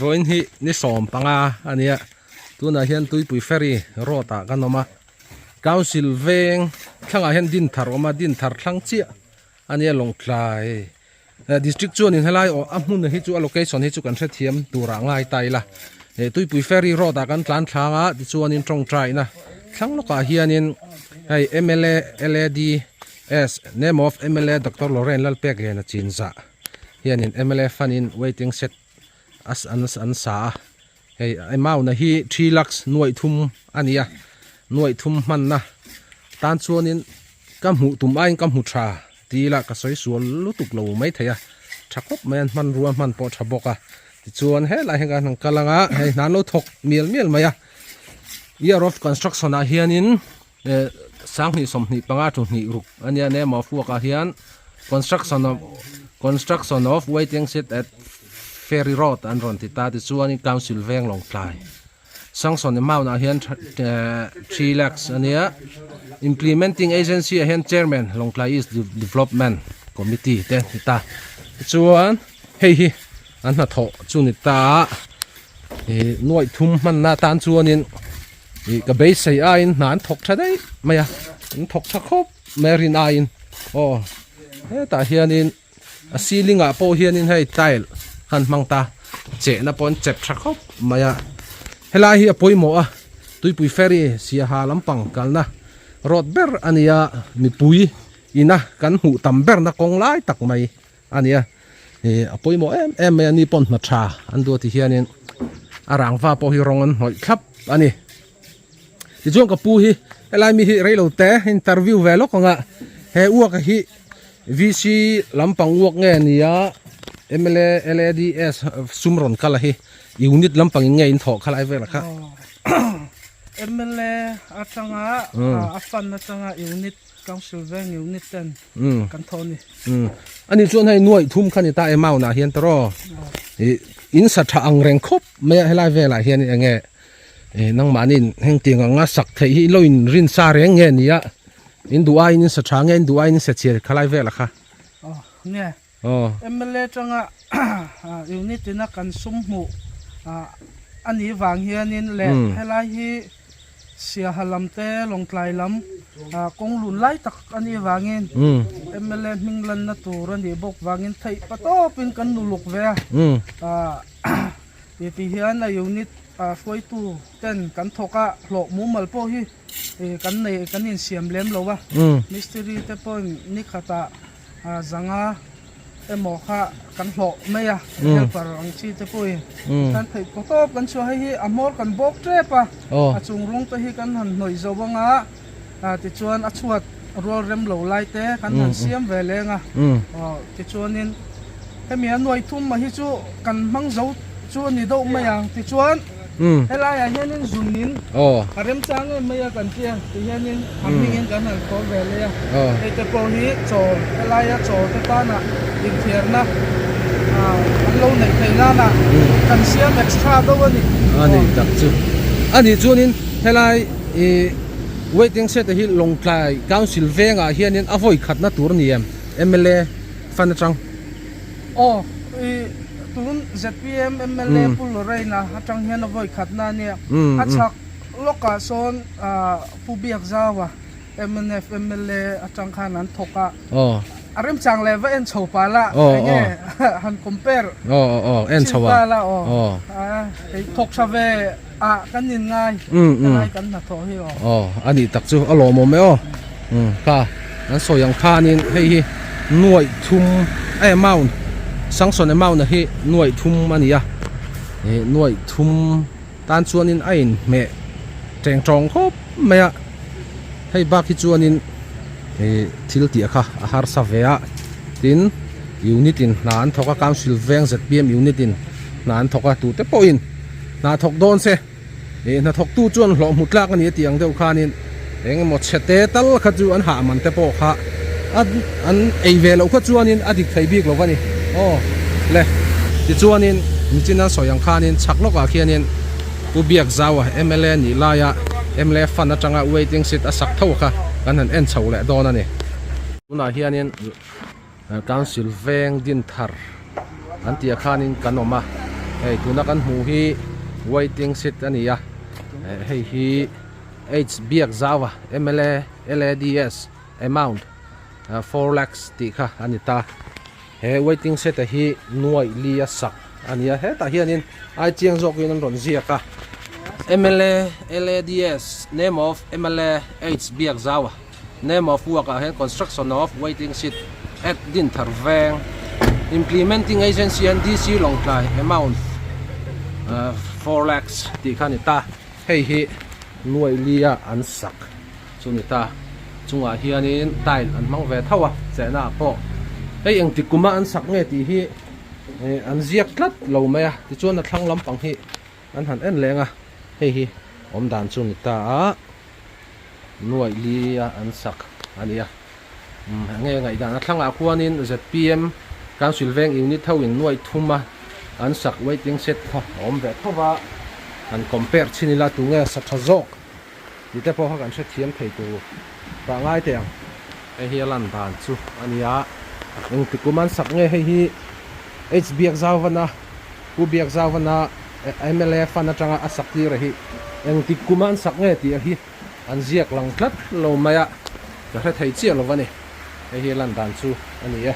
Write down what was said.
Vawiin hi ni 15 a nia tunah hian tuipui ferry road ah kan awm a council veng thlangah hian din thar a awm a din thar thlang chiah a nia lawngtlai district chuanin helai aw a hmun hi chu a location hi chu kan hrethiam turah ngai ta ila eh tuipui ferry road ah kan tlan thlang a tichuanin tawngtaina thlang lawkah hianin hei mla LADS name of mla doctor Lorraine Lalpekliana chinzah hianin mla fund in waiting shed a an sa a hei amount hi 3 lakhs nuaih thum a ni a nuaih thum hmanna tan chuanin ka hmuh tum aiin ka hmu tha ti ila ka sawi sual lutuk lo mai thei a tha khawp mai a hmanrua hman pawh tha bawk a tichuan helai hian kan han kal ang a hei hna an lo thawk mial mial mai a year of construction ah hianin eh sanghnih 25 thu hnih ruk a nia name of work ah hian construction of construction of waiting shed at ferry road an rawn ti ta tichuanin council veng lawngtlai sanction amount ah hian 3 lakhs a nia implementing agency ah hian chairman lawngtlai east development committee te an ti ta tichuan hei hi an hnathawh chu ni ta ih nuaih thum hmanna atan chuanin ih ka beisei aiin hna an thawk tha daih mai a an thawk tha khawp mai a rin aiin aw hetah hianin a ceiling ah pawh hianin hei tile han hmang ta chehna pawh an chep tha khawp mai a helai hi a pawimawh a tuipui ferry siaha lampang kalna road ber a ni a mipui ina kan hmuh tam berna kawng lai tak mai a ni a ih a pawimawh em em mai a ni pawn hna tha an duh a ti hianin a rangva pawh hi rawng an hnawih thlap a ni tichuan ka pu hi helai mi hi reilo te interview ve lawk ang a he uak hi VC lampang uak nge a ni a MLA LADS sum rawn kal a hi unit lampang in nge in thawh kha lai vel a kha MLA atanga a fund atanga unit council veng unit ten kan thawh a ni. Ani chuan hei nuaih thum kha ni ta amount ah hian tawrh aw ih in sa tha ang reng khawp mai a helai velah hian eng nge ih nangmahni heng tiang anga sak theih hi lo in rin sa reng nge ni a in duh aiin in sa tha nge in duh aiin in sa chhiar khalai velah kha. Aw nge MLA atanga unit ina kan sum hmuh a nih vang hianin leh helai hi Siaha lam te Lawngtlai lam kawng lun lai tak a nih vangin MLA hming lanna tur a nih bawk vangin theih pa tawpin kan nu luk ve a ti ti hian a unit hruaitu ten kan thawk a hlawh mumal pawh hi kan nei kan insiam lem lo a mistiri te pawhin nikhatah zanga emaw kha kan hlawh mai a helper ang chi te pawhin kan theih pawh tawp kan chhuah hei hi a hmawr kan bawk tep a a chung rawng te hi kan han hnawih zo ang a tichuan a chhuat rual rem lo lai te kan han siam ve leng a tichuanin hemi a nuai thum mah hi chu kan hmang zo chu a ni deuh mai ang tichuan helai ah hianin zunin a remchang em mai a kan tia ti hianin a hmingin kan han khawl ve leh a hei te pawh hi chaw helaia chaw te tana inthiarna an lo neih theih nana kan siam extra deuh a ni. A ni tak chu a nih chuanin helai ih waiting shed hi Lawngtlai Council vengah hianin a vawi khatna tur a ni em mla fund atang. Aw ih tun zpm mla Pu Lorraine-a atang hian a vawi khatna a nia a chhak lawkah sawn Pu Biakzaua mnf mla atang khan an thawk a a remchang leh va en chho pah la enge han compare chin ta la aw thawk tha ve a kan in ngai helai kan hnathawh hi aw. Aw a nih tak chu a lawmawm e aw kha an sawi ang khanin hei hi nuaih thum a amount sanction amount a hi nuaih thum a ni a ih nuaih thum tan chuanin a inhmeh teng tawng khawp mai a hei bak hi chuanin ih thil tih kha a harsa ve a tin unit in hna an thawk a council veng zpm unit in hna an thawk a tute pawhin hna thawk dawn se ih hnathawk tu chuan hlawh hmu tlak a ni a tih ang deuh khanin eng emaw chhe te tal kha chu an hah man te pawh kha an ei ve loh kha chuanin a dik thei bik lo a ni aw le tichuanin nichin an sawi ang khanin chhak lawkah khianin Pu Biakzaua mla nih laia mla fund atanga waiting seat a sak tho kha kan han en chho leh dawn a ni. Tunah hianin Council veng din thar an tih ah khanin kan awm a. Hei tuna kan hmuh hi waiting seat a ni a, hei hi H Biakzaua mla LADS amount 4 lakhs tih kha a ni ta. He waiting seat a hi nuaih li a sak a ni a, hetah hianin ai chiang zawkin an rawn ziak a, mla LADS name of mla H Biakzaua. Name of work ah hian construction of waiting seat at Dinthar Veng Implementing Agency hian DC Lawngtlai amount 4 lakhs tih kha a ni ta. Hei hi Nuaihli-a an sak chu a ni ta. Chungah hianin tile an hmang ve tho a, chehna ah pawh. Hei engtik kuma an sak nge tih hi an ziak tlat lo mai a, tichuan a thlang lampang hi an han en leng a, hei hi awmdan chu a ni ta a. Nuaih li a an sak a ni a. Umm enge ngaihdan a thlangah khuanin zpm Council Veng Unit ho in nuaih thum a an sak waiting shed kha a awm ve tho va, han compare chhin ila tunge sa tha zawk tih te pawh kha kan hrethiam thei tur tah ngai teh ang. Hei hi a lan dan chu a ni a, engti kum an sak nge hei hi H Biakzauvana Pu Biakzauvana mla fund atanga a sak tir a hi engti kum an sak nge tih a hi an ziak lang tlat lo mai a, ka hre thei chiah lo a ni. Hei hi a lan dan chu a ni e.